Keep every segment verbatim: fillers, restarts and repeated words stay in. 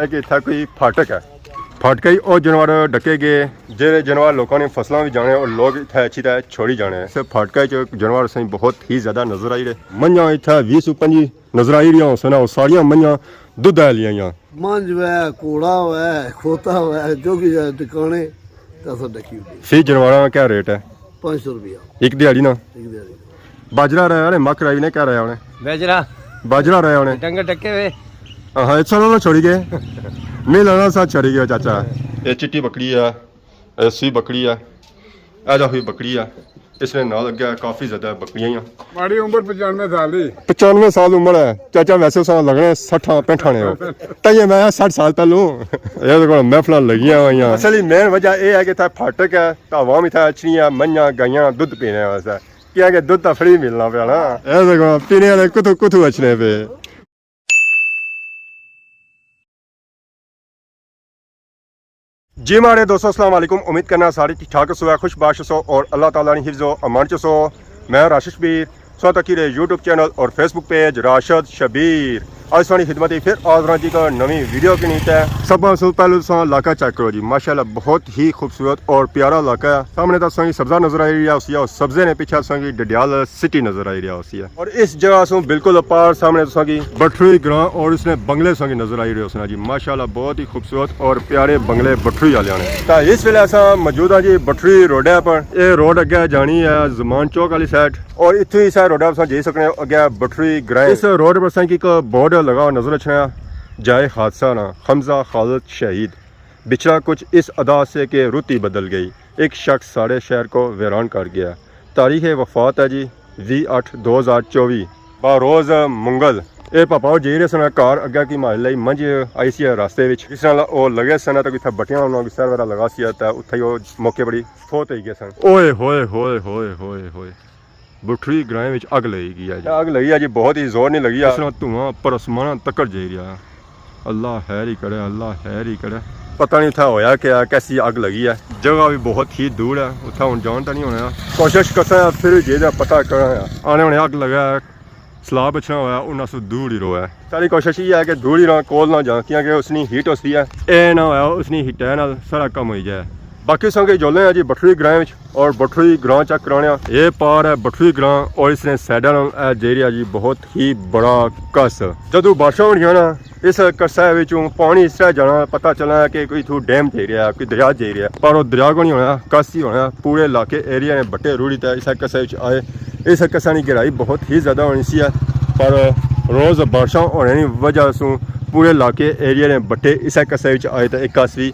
ہے کہ اتھا کوئی پھاٹک ہے۔ پھاٹکے ہی او جانور ڈکے گئے، جہڑے جانور لوکاں نے فصلاں وچ جانے اور لوگ اتھا اچھی تے چھوڑی جانے۔ اس پھاٹکے چ جانور اساں بہت ہی زیادہ نظر آئی رہے۔ منجھاں اتھا ویہہ سو پنجی نظر آئی رہیاں ہوسن، او ساریاں منجھاں دودھ آلیاں ہیاں۔ منجھ وے، گھوڑا وے، کھوتا وے، جو بھی ہے ٹکانے، تے اساں ڈکی ہوئی۔ فی جانوراں کیا ریٹ ہے؟ پانچ سو روپیہ۔ ایک دیہاڑی نا؟ ایک دیہاڑی۔ باجرا رہیا نے، مک رائی نے، کیا رہیا ہونے؟ باجرا۔ باجرا رہیا ہونے؟ ڈنگر ڈکے وے۔ ہاں، ہاں، اتھا نہ چھوڑی گئے۔ میں لانا ساتھ چھوڑی گئے، چاچا۔ یہ چٹی بکری ہے، اے سوئی بکری ہے، اے جا ہوئی بکری ہے۔ اس نے نال اگے کافی زیادہ بکریاں ہیاں۔ ہماری عمر پچانوے سال ہی۔ پچانوے سال عمر ہے۔ چاچا، ویسے اساں لگنے سٹھاں پینٹھاں نے ہو۔ تائیں میں سٹھ سال پہلوں۔ یہ تو کوئی محفلاں لگیاں ہوئیاں۔ اصل ہی مین وجہ یہ ہے کہ اتھا پھاٹک ہے، تو عوام اتھا اچھنی ہے، منجھاں، گائیاں، دودھ پینے واسطے۔ کیا کہ دودھ تو فری ملنا پیا نا۔ یہ تو کوئی پینے والے کتھوں کتھوں اچھنے پے۔ جی ماڑے دوستو، السلام علیکم۔ امید کرنا سارے ٹھیک ٹھاک ہسو، خوش باش ہسو اور اللہ تعالیٰ نے حفظ و امان چ ہسو۔ میں راشد شبیر، سو تکی رہے یوٹیوب چینل اور فیس بک پیج راشد شبیر۔ آج سانی خدمت ہی پھر حاضر ہاں جی کا نویں ویڈیو کے نیتے۔ سب سے پہلے تساں علاقہ چیک کرو جی، ماشاءاللہ بہت ہی خوبصورت اور پیارا علاقہ ہے۔ سامنے تو تساں کی سبزہ نظر آئی رہی ہے، اسی اور سبزے نے پیچھے تساں کی ڈڈیال سٹی نظر آئی رہی ہے۔ اور اس جگہ سوں بالکل اپار سامنے تساں کی بٹھروئی گراں اور اس نے بنگلے تساں کی نظر آئی رہے ہوسن جی، ماشاءاللہ بہت ہی خوبصورت اور پیارے بنگلے بٹھروئی والے نے۔ تا اس ویلے اساں موجود ہاں جی بٹھروئی روڈے پر۔ اے روڈ اگے جانی ہے زمان چوک والی سائیڈ اور اتھوں ہی سا روڈا اساں جائی سکنے ہو اگے بٹھروئی گراں۔ اس روڈ پر اساں کی ایک بورڈ لگا ہوا نظر اچھنا، جائے حادثہ نہ، حمزہ خالد شہید۔ بچھڑا کچھ اس ادا سے کہ رت ہی بدل گئی، ایک شخص سارے شہر کو ویران کر گیا۔ تاریخ وفات ہے جی ویہہ اٹھ دو ہزار چوبی، باروز منگل۔ اے پاپا او جائی رہے سن گھر، اگے کی ماڑے لئی منجھ آئی سی راستے وچ، جس نال او لگے سن تے اتھے بٹیاں انہاں کی سر وغیرہ لگا سی تے اتھے ہی او موقع پر ہی فوت ہوئی گئے سن۔ اوئے ہوئے ہوئے ہوئے ہوئے ہوئے۔ بٹھروئی گرائیں وچ اگ لگی گئی ہے جی۔ اگ لگی ہے جی، بہت ہی زور نہیں لگی ہے۔ اس طرح دھواں پر آسماناں تکڑ جائی رہیا ہے۔ اللہ خیر ہی کرے، اللہ خیر ہی کرے۔ پتہ نہیں اتھا ہویا کیا، کیسی اگ لگی ہے۔ جگہ بھی بہت ہی دور ہے، اتھا ہن جان تاں نہیں ہونا۔ کوشش کرساں پھر بھی جے دا پتہ کرنا ہے۔ آنے ہونے اگ لگا ہے، سلاح بچنا ہویا، انہاں سو دور ہی رہو ہے۔ ساری کوشش یہ ہے کہ دور ہی رہاں، کول نہ جاں، کیونکہ اس نی ہیٹ ہوسی ہے۔ اے نہ ہویا اس نی ہیٹے نال سارا کم ہوئی جائے۔ باقی سنگے جولے ہیں جی بٹھروئی گرائیں وچ۔ اور بٹھروئی گراں چیک کرانے آں۔ اے پار ہے بٹھروئی گراں اور اس نے سائیڈاں نال اے جائی رہیا جی بہت ہی بڑا کس۔ جدوں بارشاں ہونیاں نا، اس کسے وچوں پانی اس طرح جانا، پتہ چلنا ہے کہ کوئی اتھوں ڈیم جائی رہیا ہے، کوئی دریا جائی رہیا ہے۔ پر او دریا کو نہیں ہونا، کس ہی ہونا۔ پورے علاقے ایریا نے بٹے روڑی تے اس کسے وچ آئے۔ اس کسے نی گہرائی بہت ہی زیادہ ہونی سی ہے، پر روز بارشاں ہونے نی وجہ سوں پورے علاقے ایریا نے بٹے اس کسے وچ آئے تے ایک کس وی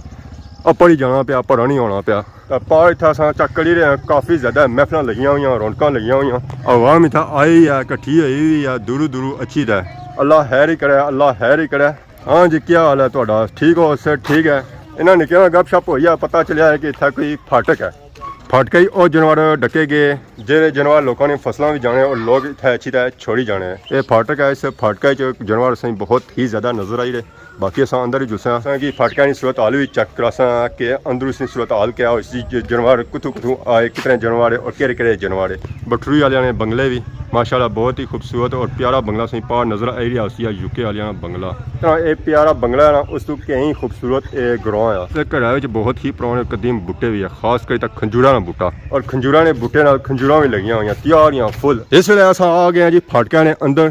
اپر ہی جانا پیا، پرا نہیں ہونا پیا۔ تے پار اتھا اساں چیک کری رہے ہیں، کافی زیادہ محفلاں لگیاں ہوئیاں، رونقاں لگیاں ہوئیاں۔ عوام اتھا آئی ہے، کٹھی ہوئی ہوئی ہے، دوروں دوروں اچھی تے۔ اللہ خیر ہی کرے، اللہ خیر ہی کرے۔ ہاں جی، کیا حال ہے تہاڈا؟ ٹھیک ہو؟ صحت ٹھیک ہے؟ انہاں نے کہنا گپ شپ ہوئی ہے، پتہ چلیا ہے کہ اتھا کوئی پھاٹک ہے۔ پھاٹکے ہی او جانور ڈکے گئے، جہڑے جانور لوکاں نے فصلاں وچ جانے اور لوگ اتھا اچھی تے چھوڑی جانے۔ اے پھاٹک ہے، اس پھاٹکے چ جانور اساں بہت ہی زیادہ نظر آئی رہے۔ باقی اساں اندر ہی جلساں، اساں کی پھاٹکاں نی صورت حال وی چیک کراساں کہ اندر اس نی صورت حال کیا ہوئی سی، ج-، جانور کتھوں کتھوں آئے، کتنے جانور ہے اور کہڑے کہڑے جانور ہے۔ بٹھروئی آلیاں نے بنگلے وی ماشاءاللہ بہت ہی خوبصورت اور پیارا بنگلہ سی پار نظر آئی رہیا ہوسی، یو کے آلیاں نا بنگلہ۔ اتنا اے پیارا بنگلہ ہے نا، اس تو کہیں خوبصورت اے گراں ہے۔ تے گھرا وچ بہت ہی پرانے قدیم بوٹے وی ہے، خاص کر تے کھنجوراں نا بوٹا۔ اور کھنجوراں نے بوٹے نال کھنجوراں وی لگیاں ہوئیاں، تیار ہوئیاں فل۔ اس ویلے اساں آ گئے ہیں جی پھاٹکاں نے اندر۔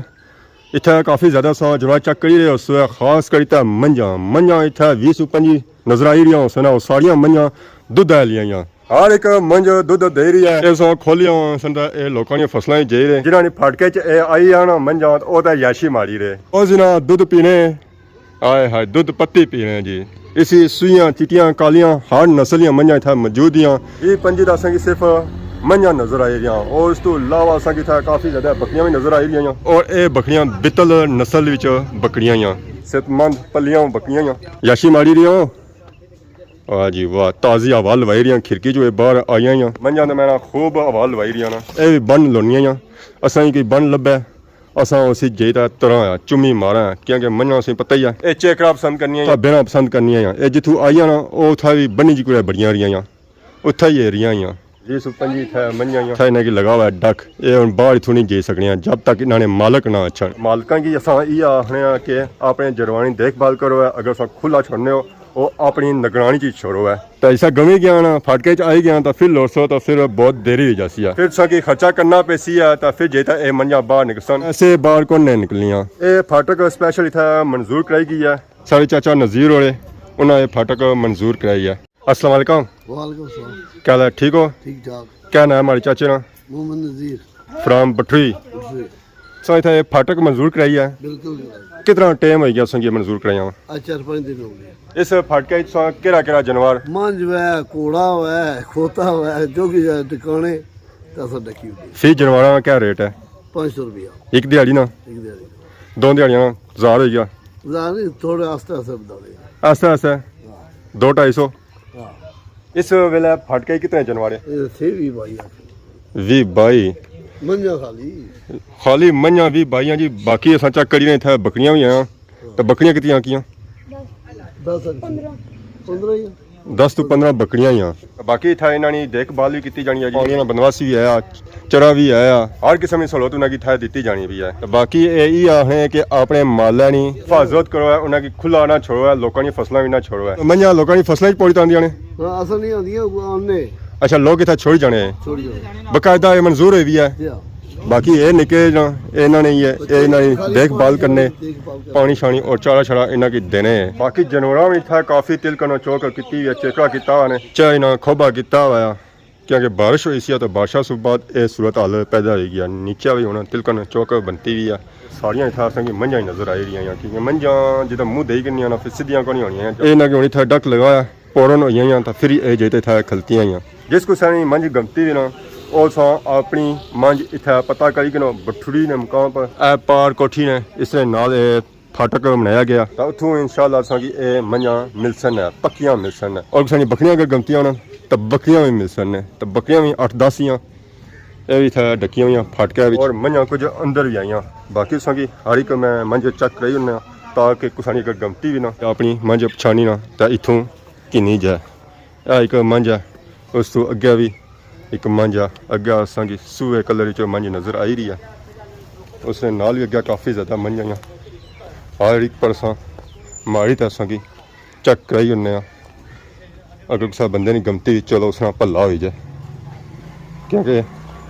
اتھے کافی زیادہ اساں جانور چیک کری رہے ہو، خاص کری تے منجھاں، منجھاں اتھے ویہہ سو پنجی نظر آئی رہیاں ہوسن، او ساریاں منجھاں دودھ آلیاں ہیاں۔ ہر ایک منجھ دودھ دے رہی ہے۔ اے اساں کھولیاں ہوسن تے اے لوکاں نیاں فصلاں وچ جائی رہے۔ جنہاں نے پھاٹکے چ اے آئی آنا منجھاں، او تے یاشی ماری رہے۔ او جنہاں دودھ پینے، آئے ہائے، دودھ پتی پینے جی۔ اسی سوئیاں، چٹیاں، کالیاں، ہر نسل دیاں منجھاں اتھا موجود ہیاں۔ اے پنجی دا اساں کی صرف منجھاں نظر آئی رہیاں۔ اور اس تو علاوہ اساں کی اتھا کافی زیادہ بکریاں وی نظر آئی رہیاں۔ اور اے بکریاں بتل نسل وچ بکریاں ہیاں۔ صحت مند پلیاں بکریاں ہیاں۔ یاشی ماری رہیاں۔ واہ جی واہ، تازی ہوا لوائی رہیاں، کھڑکی جو اے باہر آئیاں ہیاں۔ منجھاں تے میں نا خوب ہوا لوائی رہیاں نا۔ اے وی بن لونیاں ہیاں۔ اساں کی کوئی بن لبھے، اساں اسی جائی تے تراں آ، چمی ماراں آ، کیونکہ منجھاں اسیں پتہ ہی ہے۔ اے چیکڑا پسند کرنیاں ہیاں۔ بینا پسند کرنیاں ہیاں۔ اے جتھوں آئیاں نا، او اتھا وی بنی جی کوئی بڑیاں رہیاں ہیاں۔ اتھا ہی اے رہیاں ہیاں۔ جی سو پنجی اتھے منجاں آئیاں۔ اتھے انہاں کی لگا ہوا ہے ڈک، اے ہن باہر اتھوں نہیں جائی سکنیاں جب تک انہاں نے مالک نہ اچھن۔ مالکاں کی اساں ایہہ آخنے آں کہ اپنے جانوراں نی دیکھ بھال کرو ہے، اگر اساں کھلا چھوڑنے ہو، او اپنی نگرانی چ چھوڑو ہے۔ تے اساں گمی گیا نا، پھاٹکے چ آئی گیا تاں پھر لوڑسو تاں پھر بہت دیری ہوئی جاسی ہے۔ پھر تساں کی خرچہ کرنا پیسی ہے تاں پھر جے تاں اے منجاں باہر نکلسن۔ ایسے باہر کون نے نکلنیاں۔ اے پھاٹک اسپیشل اتھے منظور کرائی گئی ہے۔ ساڑے چاچا نذیر ہوڑے، انہاں اے پھاٹک منظور کرائی ہے۔ السلام علیکم۔ وعلیکم السلام۔ کیا حال ہے؟ ٹھیک ہو؟ ٹھیک ٹھاک۔ کیا نام ہے ہمارے چاچے نا؟ محمد نذیر۔ فرام بٹھوئی۔ بٹھوئی۔ سو اتھا اے پھاٹک منظور کرائی ہے؟ بالکل کرائی۔ کتنا ٹائم ہوئی گیا سنگی منظور کرائی ہوا؟ آج چار پانچ دن ہو گئے۔ اس پھاٹکے وچ تساں کیڑا کیڑا جانور؟ منجھ ہوئے، گھوڑا ہوئے، کھوتا ہوئے، جو بھی ہے ٹکانے، تے اساں ڈکی ہوئی۔ فی جانوراں نا کیا ریٹ ہے؟ پانچ سو روپیہ۔ ایک دیہاڑی نا؟ ایک دیہاڑی۔ دو دیہاڑیاں نا ہزار ہوئی گیا؟ ہزار نہیں، تھوڑے آستے آستے بتا دے۔ آستے آستے؟ ہاں۔ دو ڈھائی سو؟ ہاں۔ اس ویلے پھاٹکے کتنے جانور ہیں؟ اے تھے وی بائی آ۔ وی بائی؟ منجھاں خالی۔ خالی منجھاں وی بائیاں جی، باقی اساں چیک کری رہے اتھے بکریاں وی ہیں۔ تے بکریاں کتنی آکیاں؟ دس آکیاں۔ پندرہ ہی۔ دس تو پندرہ بکریاں ہی ہیں۔ باقی اتھا انہاں نی دیکھ بھال وی کیتی جانی ہے جی۔ پانی نا بندوبست وی ہے، چرا وی ہے، ہر قسم نی سہولت انہاں کی اتھا دتی جانی پئی ہے۔ تے باقی اے ای آخنے کہ اپنے مالے نی حفاظت کرو ہے، انہاں کی کھلا نہ چھوڑو ہے، لوکاں نی فصلاں وی نہ چھوڑو ہے۔ منجھاں لوکاں نی فصلاں وچ پوڑی تاندیاں نے؟ ہاں، اساں نہیں آندیاں، آنے۔ اچھا، لوگ اتھا چھوڑی جانے ہیں؟ چھوڑی جانے۔ باقاعدہ اے منظور ہوئی وی ہے؟ جی ہاں۔ باقی اے نکے جاں، اے انہاں نے ہی ہے، اے انہاں نی دیکھ بھال کرنے، پانی شانی اور چارہ شارہ انہاں کی دینے ہیں۔ باقی جانوراں وی اتھا کافی تلکن چوک کیتی ہوئی ہے، چیکڑا کیتا ہوا نے، چاہے انہاں کھوبا کیتا ہوا ہے، کیونکہ بارش ہوئی سی تو بارشاں سوں بعد اے صورت حال پیدا ہوئی گیا۔ نیچے وی ہن تلکن چوک بنتی ہوئی ہے۔ ساریاں اتھا اساں کی منجھاں ہی نظر آئی رہیاں ہیں، کیونکہ منجھاں جدوں منہ دئی کنیاں نا، پھر سیدھیاں کونی ہونیاں۔ اے انہاں کی ہن اتھا ڈک لگایا۔ پورن ہوئی آئیاں تاں پھر اے جے تے اتھا کھلتی آئیاں۔ جس کسے نی منجھ گمتی وی نا، او تساں اپنی منجھ اتھا پتہ کری کنو بٹھڑی نے مقام پر۔ اے پار کوٹھی نے، اس نے نال اے پھاٹک بنایا گیا۔ تاں اتھوں انشاءاللہ تساں کی اے منجھاں ملسن ہے، پکیاں ملسن ہے۔ اور کسے نی بکریاں اگر گمتیاں نا، تاں بکریاں وی ملسن ہے۔ تاں بکریاں وی اٹھ دس ہیاں۔ اے وی اتھا ڈکیاں ہوئیاں پھاٹکے وچ۔ اور منجھاں کچھ اندر وی آئیاں۔ باقی تساں کی ہر ایک میں منجھ چیک کرائی ہونا، تاکہ کسے نی اگر گمتی وی نا، تاں اپنی منجھ پچھانی نا، تاں اتھوں گھنی جائے۔ اے ایک منجھ ہے، اس تو اگے وی ایک منجھ ہے، اگے اساں کی سوہے کلر وچ منجھ نظر آئی رہی ہے۔ اس نے نال وی اگے کافی زیادہ منجھ آئیاں۔ ہر ایک پر اساں ماری تے اساں کی چیک کرائی ہونے آں۔ اگر کسے بندے نی گمتی وی، چلو اس نا بھلا ہوئی جائے، کیونکہ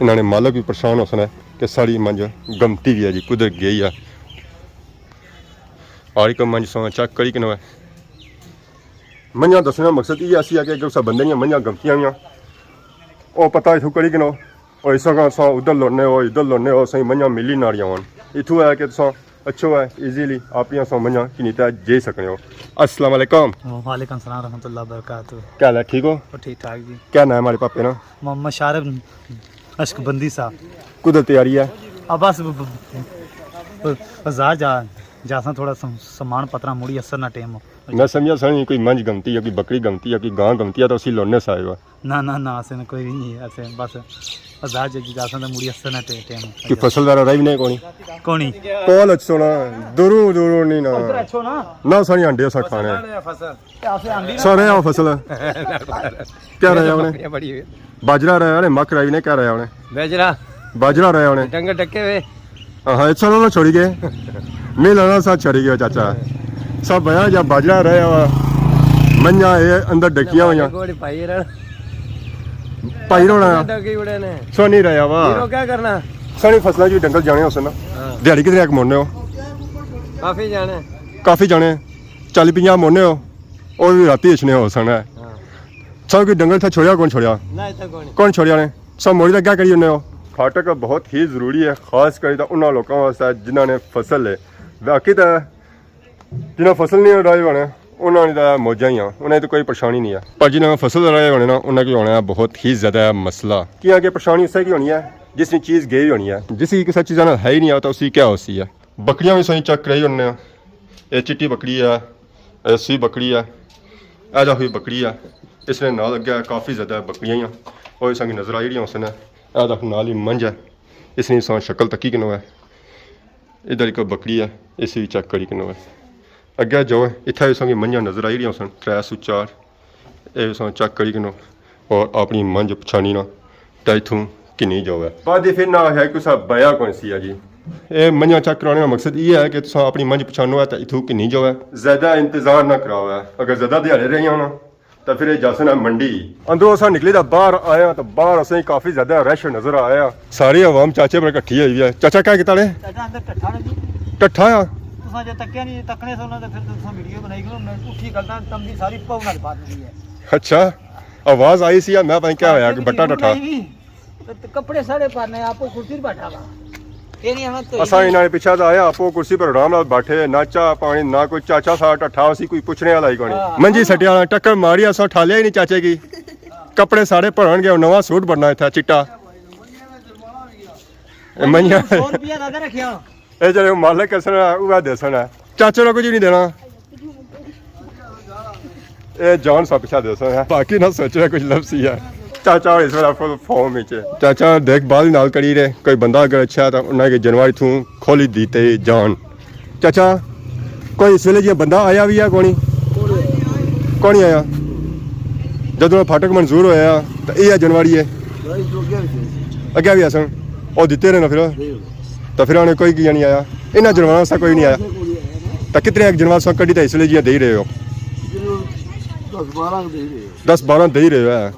انہاں نے مالک وی پریشان ہو سنا ہے کہ ساڑی منجھ گمتی وی ہے جی، کدھر گئی ہے۔ ہر ایک منجھ اساں چیک کری کنو ہے۔ منجھاں دسنے نا مقصد ایہہ سی کہ اگر کسے بندے نیاں منجھاں گمتیاں ویاں، او پتہ اتھوں کری کنو، او اس طرح تساں ادھر لوڑنے ہو، ادھر لوڑنے ہو، تساں کی منجھاں ملی نہ رہیاں ہون۔ اتھوں ہے کہ تساں اچھو ہے، ایزیلی اپنیاں تساں منجھاں گھنی تے جائی سکنے ہو۔ السلام علیکم۔ وعلیکم السلام ورحمۃ اللہ وبرکاتہ۔ کیا حال ہے؟ ٹھیک ہو؟ او ٹھیک ٹھاک جی۔ کیا نام ہے ہمارے پاپے نا؟ محمد شارق عشق بندی صاحب۔ کدھر تیاری ہے؟ اب بس ب-، ب-، بازار جا، جاساں تھوڑا سم-، سامان پترا مڑی اثر نہ ٹائم ہو۔ میں سمجھا سن کوئی منجھ گمتی یا کوئی بکری گمتی یا کوئی گاں گمتی ہے تو اسی لوڑنے سا آئے ہو۔ نہ، نہ، نہ، اسے نے کوئی بھی نہیں ہے، اسے بس بازار جا جاساں تے مڑی اثر نہ ٹے-، ٹائم ہو۔ کوئی فصل وغیرہ رائی بھی نہیں کونی؟ کونی۔ کون اچھو نا؟ دورو، دورو نہیں نا۔ ادھر اچھو نا۔ نہ سانی ہنڈے اساں کھانے۔ فصل۔ سارے آ فصل۔ کیا رہیا ہونے؟ بکریاں بڑی ہوئی۔ باجرا رہیا ہونے، مکھ رہی نے، کیا رہیا ہونے؟ باجرا۔ باجرا رہیا ہونے۔ ڈنگر ڈکے ہوئے۔ ہاں، ہاں، چلو نہ چھوڑی گئے۔ میں لانا سا چھوڑی گئے چاچا۔ سب بیا جا باجرا رہیا ہوا۔ منجھاں اے اندر ڈکیاں ہویاں۔ گوڑی پائی رہا۔ پائی رونا۔ ڈکی اڑے نے۔ سو نہیں رہیا وا۔ ہیرو کیا کرنا؟ ساری فصلاں جو ڈنگر جانے ہو سن۔ ہاں۔ دیہاڑی کتنے ایک موڑنے ہو؟ کافی جانے۔ کافی جانے۔ چالی پنجاہ موڑنے ہو۔ اور بھی راتی اچھنے ہو سن ہے۔ ہاں۔ سب کوئی ڈنگر تھا چھوڑیا کون چھوڑیا؟ نہ، اتھا کون؟ کون چھوڑیا نے؟ سب موڑی تے کیا کری انہیں ہو؟ پھاٹک بہت ہی ضروری ہے، خاص کر تے انہاں لوکاں واسطے جنہاں نے فصل ہے۔ باقی تے جنہاں فصل نہیں راہے ہونے، انہاں نے تے موجاں ہی ہیں، انہیں تے کوئی پریشانی نہیں ہے۔ پر جنہاں فصل راہے ہونے نا، انہاں کی ہونا ہے بہت ہی زیادہ مسئلہ۔ کیاں کہ پریشانی اسے کی ہونی ہے، جس نے چیز گئی ہونی ہے۔ جس کی کسے چیزاں نال ہے ہی نہیں آتا، اسی کیا ہو سی ہے؟ بکریاں بھی سوئی چیک کرائی ہونے ہیں۔ اے چٹی بکری ہے، اے سوئی بکری ہے، اے جا ہوئی بکری ہے۔ اس نے نال اگے کافی زیادہ بکریاں ہی ہیں۔ اور اساں کی نظر آئی رہی ہو سن، اے جا نال ہی منجھ ہے۔ اس نے اساں شکل تکی کنو ہے۔ ادھر ایک بکری ہے، اس بھی چیک کری کنو ہے۔ اگے جاؤ، اتھا اساں کی منجھاں نظر آئی رہی ہو سن، ترے سو چار۔ اے اساں چیک کری کنو اور اپنی منجھ پچھانی نا۔ تے اتھوں گھنی جاؤ۔ بعد پھر نہ آخیا کہ تساں بیا کون سی ہے جی۔ اے منجھاں چیک کرانے نا مقصد یہ ہے کہ تساں اپنی منجھ پچھانو ہے تے اتھوں گھنی جاؤ۔ زیادہ انتظار نہ کراؤ ہے، اگر زیادہ دیہاڑے رہی ہونا تے پھر اے جاسن ہے منڈی۔ اندروں اساں نکلی تے باہر آیا تے باہر اساں کافی زیادہ رش نظر آیا۔ ساری عوام چاچے پر کٹھی ہوئی ہے۔ چاچا کیا کیتا نے؟ چاچا اندر ٹٹھا نا جی۔ ٹٹھا آ؟ تساں جے تکیا نہیں، تکنے سو نا تے پھر تساں ویڈیو بنائی کرو، میں اٹھی گلداں تمبی ساری پاؤ نال پا دتی ہے۔ اچھا، آواز آئی سی، میں پتہ نہیں کیا ہویا، بٹا ٹٹھا۔ تے کپڑے ساڑے پانے، آپ کو کرسی پر بیٹھا ہوا۔ یہ نہیں ہمیں تو اساں انہاں نے پچھا تے آیا، آپ کو کرسی پر آرام نال بیٹھے، نہ چاہ پانی، نہ کوئی چاچا سا ٹٹھا، اسی کوئی پوچھنے والا ہی کوئی نہیں۔ ہاں۔ منجی سٹیا والا ٹکر ماری، اساں ٹھالیا ہی نہیں چاچے کی۔ کپڑے ساڑے بھرن گئے، نواں سوٹ بننا تھا چٹا۔ اے منجا۔ سو روپیہ زیادہ رکھیا۔ اے جڑے مالک اسن اوہ دیسن ہے، چاچے نے کچھ نہیں دینا۔ اے جان سا پچھا دیسن ہے، باقی نہ سوچنا کچھ لفظ ہی ہے۔ چاچا اس ویلے فل فارم وچ ہے۔ چاچا دیکھ بھال نال کری رہے، کوئی بندہ اگر اچھا ہے تو انہاں کے جنواری تھوں کھولی دیتے جان۔ چاچا، کوئی اس ویلے جی بندہ آیا بھی ہے کونی؟ کونی آیا؟ جدوں پھاٹک منظور ہویا تو یہ جنواری ہے۔ اگے بھی آسن، وہ دیتے رہنا پھر۔ تو پھر انہیں کوئی کیا نہیں آیا؟ انہاں جنواروں سے کوئی نہیں آیا۔ تو کتنے ایک جنوار سو کڈی تو اس ویلے جی دے ہی رہے ہو؟ دس بارہ دے ہی رہے ہو۔ دس بارہ دے ہی رہے ہو۔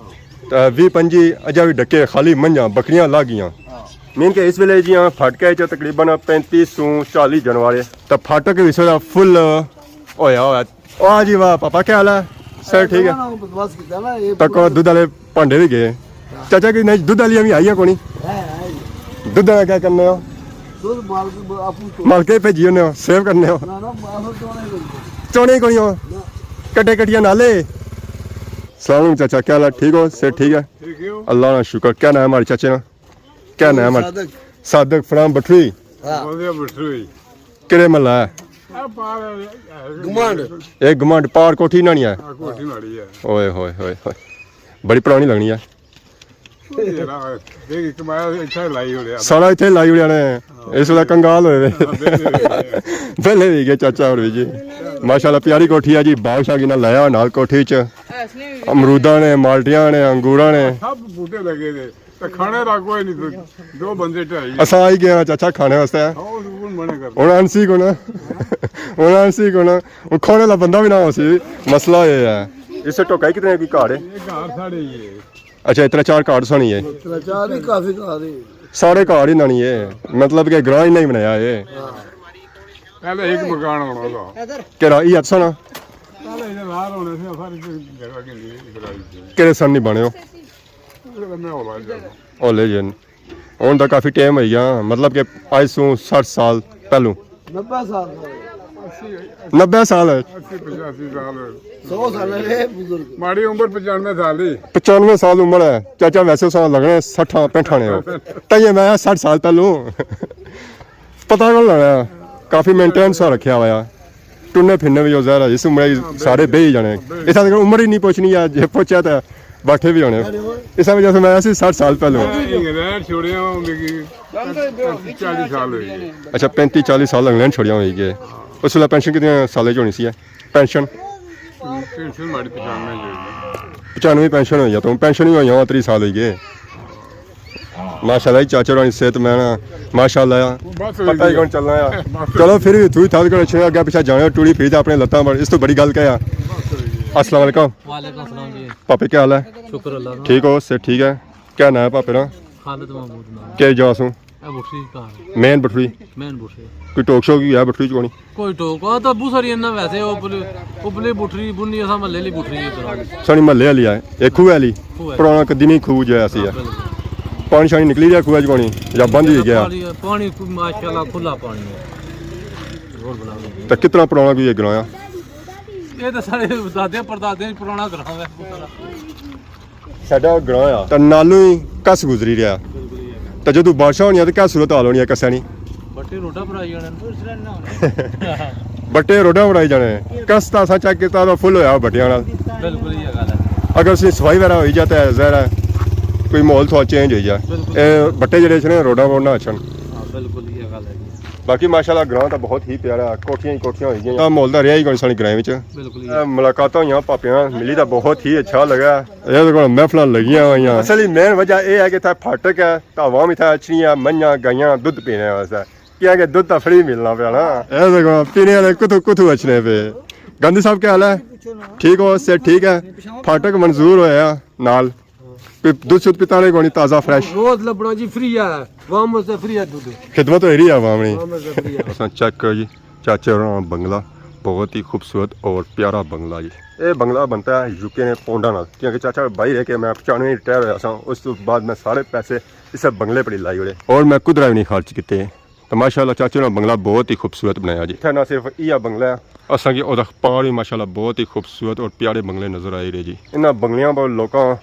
تے ویہہ پنجی اجا وی ڈکے، خالی منجاں بکریاں لاہ گیاں۔ ہاں۔ مین کہ اس ویلے جیاں پھاٹکے چ تقریباً پینتی سوں چالی جانور ہے۔ تے پھاٹک وی اس ویلے فل ہویا ہوا ہے۔ واہ جی واہ، پاپا کیا حال ہے؟ سر ٹھیک ہے؟ بندوبست کیتا نا، یہ تکو پورا دودھ والے بھانڈے وی گئے۔ ہاں۔ چاچا کی نہیں، دودھ والیاں وی آئیاں کونی؟ ہے، ہے۔ دودھ والا کیا کرنے ہو؟ دودھ مالک آپ کو مالکے بھیجی ہونے ہو، سیو کرنے ہو؟ نہ، نہ، مالک چونے ہی کوئی۔ چونے ہی کوئی ہو؟ نہ۔ کٹے کٹیاں نالے۔ السلام علیکم چاچا، کیا حال ہے؟ ٹھیک ہو؟ صحت ٹھیک ہے؟ ٹھیک ہو؟ اللہ نا شکر۔ کیا نام ہے ہمارے چاچے نا؟ کیا نام ہے؟ صادق۔ صادق فرام بٹھوئی۔ ہاں۔ بولدے بٹھوئی۔ کہڑے محلہ ہے؟ اے پار ہے۔ گمانڈ۔ ایک گمانڈ پار کوٹھی نہ نہیں ہے؟ ہاں، کوٹھی ماڑی ہے۔ اوئے ہوئے ہوئے ہوئے۔ بڑی پرانی لگنی ہے۔ یرا، دیکھ، کمایا اتھے لائی اڑیا۔ سارا اتھے لائی اڑیا نے۔ اس ویلے کنگال ہوئے وے۔ ہاں، ویلے ہوئے۔ ویلے ہوئی گئے چاچا اور بھی جی۔ ماشاءاللہ پیاری کوٹھی ہے جی، باغ شاغ انہاں لایا نال کوٹھی چ۔ امروداں نے، مالٹیاں نے، انگوراں نے۔ سب بوٹے لگے دے۔ تے کھانے دا کوئی نہیں، دو بندے ٹھائی۔ اساں آئی گئے ہاں چاچا کھانے واسطے۔ ہاں، اس کون منع کرتا؟ ہن انسی کون؟ ہن انسی کون؟ ہن کھانے والا بندہ بھی نہ ہو سی، مسئلہ یہ ہے۔ اس سے ٹوکا ہی کتنے کی گھر ہے؟ یہ گھر ساڑے ہی ہے۔ اچھا، اتنا چار گھر سانی ہے؟ اتنا چار نہیں، کافی گھر ہے۔ سارے گھر ہی نانی ہے، مطلب کہ گراں ہی نہیں بنایا ہے۔ ہاں۔ پہلے ایک مکان ہونا تھا۔ کہڑا؟ یہ اتھا نا؟ پہلے ادھر لال ہونے سے ساری جگہ کے لیے ادھر آئی تھی۔ کہڑے سن نہیں بنے ہو؟ ادھر میں ہولا جانا۔ ہولے جن۔ ہن تاں کافی ٹائم ہوئی گیا، مطلب کہ اج سوں سٹھ سال پہلوں۔ نبے سال۔ نبے سال ہے۔ اسی پچاسی سال۔ سو سال ہے بزرگ۔ ماڑی عمر پچانوے سال ہی۔ پچانوے سال عمر ہے۔ چاچا ویسے سال لگنے سٹھاں پینٹھاں نے ہو۔ تائیں میں سٹھ سال پہلوں۔ پتہ کون لگنا؟ کافی مینٹینس رکھیا ہوا۔ ٹرنے پھرنے بھی ہو ظاہر ہے، اس عمر ہی سارے بہی جانے۔ اس وقت عمر ہی نہیں پہنچنی ہے، جے پہنچا تو بیٹھے بھی ہونے۔ اس وجہ سے میں ایسی سٹھ سال پہلے۔ انگلینڈ چھوڑیا ہوں میری پینتی چالی سال ہوئی گئے۔ اچھا، پینتی چالی سال انگلینڈ چھوڑیا ہوئی گئے۔ اس ویلے پینشن کتنے سالے چ ہونی سی ہے؟ پینشن؟ پینشن ماڑی پچانوے ہوئی ہے۔ پچانوے پینشن ہوئی ہے، تو پینشن ہی ہوئی ہے، تری سال ہوئی گئے۔ ماشاءاللہ جی، چاچا ہوراں نی صحت میں نا، ماشاءاللہ آ۔ بس ہوئی پتہ ہی گئی۔ کون چلنا آ۔ بس۔ چلو پھر بھی تھوڑی تھاک کرو، چھوڑو اگے پیچھے جانے، ٹوری پھری تے اپنے لتاں پر، اس تو بڑی گل کیا آ؟ بس ہوئی گئی۔ السلام علیکم۔ وعلیکم السلام جی۔ پاپے کیا حال ہے؟ شکر اللہ کا۔ ٹھیک ہو؟ صحت ٹھیک ہے؟ کیا نام ہے پاپے نا؟ خالد محمود نام۔ کیا جا سوں؟ اے بٹھری گھر۔ مین بٹھری؟ مین بٹھری۔ کوئی ٹوک شوک بھی ہے بٹھری چ کونی؟ کوئی ٹوک، آ تاں بہت ساری انہاں ویسے، او اپلی، اپلی بٹھری بنی، اساں محلے آلی بٹھری ہے پرانی۔ ساڑی محلے آلی ہے، اے کھوہ آلی؟ کھوہ آلی۔ پرانا قدیمی کھوہ جو ہے سی ہے۔ بالکل۔ پانی شانی نکلی گیا کھوہ چ کونی؟ یا بند ہی گیا؟ پانی، پانی کوئی ماشاءاللہ کھلا پانی ہے۔ روڈ بنا دیا۔ تے کتنا پرانا کوئی اے گراں آ؟ اے تاں ساڑے دادے پردادے پرانا گراں ہے۔ ساڈا گراں آ، تے نالوں ہی کس گزری رہیا۔ تے جدوں بارشاں ہونیاں تے کیا صورت حال ہونی ہے کسے نی؟ بٹے روڈاں پر آئی جانے۔ بٹے روڈاں پر آئی جانے۔ کس تاں اساں چیک کیتا تاں فل ہویا بٹیاں نال۔ بالکل یہ گل ہے۔ اگر اس نی صفائی وغیرہ ہوئی جائے تے ظاہر ہے کوئی ماحول تھوڑا چینج ہوئی جائے۔ بالکل۔ اے بٹے جڑے اچھنے روڈاں پر نہ اچھن۔ ہاں، بالکل یہ گل ہے۔ باقی ماشاءاللہ گراں تاں بہت ہی پیارا، کوٹھیاں ہی کوٹھیاں ہوئی گئیاں۔ تاں ماحول دا رہیا ہی کوئی ساڑی گرائیں وچ۔ بالکل جی۔ اے ملاقاتاں ہوئیاں، پاپیاں ملی تاں بہت ہی اچھا لگا۔ اے تے کوئی محفلاں لگیاں ہوئیاں۔ اصل مین وجہ اے ہے کہ اتھا پھاٹک ہے، تاں عوام اتھا اچھنی ہے، منجاں، گائیاں، دودھ پینے واسطے۔ کیا کہ دودھ تاں فری ملنا پیا نا۔ اے تے کوئی پینے والے کتھوں کتھوں اچھنے پے۔ گاندھی صاحب، کیا حال ہے؟ ٹھیک ہو؟ صحت ٹھیک ہے؟ پھاٹک منظور ہویا نال۔ پی-، دودھ شودھ پیتا نے کونی، تازہ فریش۔ روز لبنا جی، فری ہے، عوام واسطے فری ہے دودھ۔ خدمت ہوئی رہی ہے عوام نی۔ عوام واسطے فری ہے۔ اساں چیک کرو جی، چاچے ہوراں بنگلہ، بہت ہی خوبصورت اور پیارا بنگلہ جی۔ اے بنگلہ بنتا ہے یو کے نے پاؤنڈاں نال، کیونکہ چاچا باہر رہ کے میں پچانوے ریٹائر ہویا ساں، اس تو بعد میں سارے پیسے اسے بنگلے پر ہی لائی اوڑے اور میں کدرا بھی نہیں خرچ کیتے۔ تو ماشاءاللہ چاچے ہوراں بنگلہ بہت ہی خوبصورت بنایا جی۔ اتھے نہ صرف ایہا بنگلہ ہے، اساں کی اودا پار بھی ماشاءاللہ بہت ہی خوبصورت اور پیارے بنگلے نظر آئی رہے جی۔ انہاں بنگلیاں پر لوکاں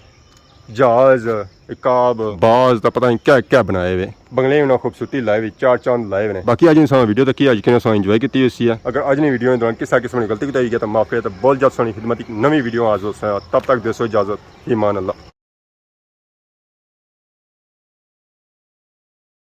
جہاز، عقاب، باز، تاں پتہ نہیں کیا کیا بنائے ہوئے۔ بنگلے انہاں خوبصورتی لائی ہوئی، چار چاند لائے ہوئے نے۔ باقی اج انسان ویڈیو تکی، اج کنے اساں انجوائے کیتی ہوئی سی ہے۔ اگر اج نی ویڈیو نے دوران کسا قسم نی غلطی کوتاہی ہوئی ہے تاں معاف کرے، تاں بھول جاؤ، ساڑی خدمت اچ نویں ویڈیو حاضر ہوساں۔ تب تک دیسو اجازت، فی امان اللہ۔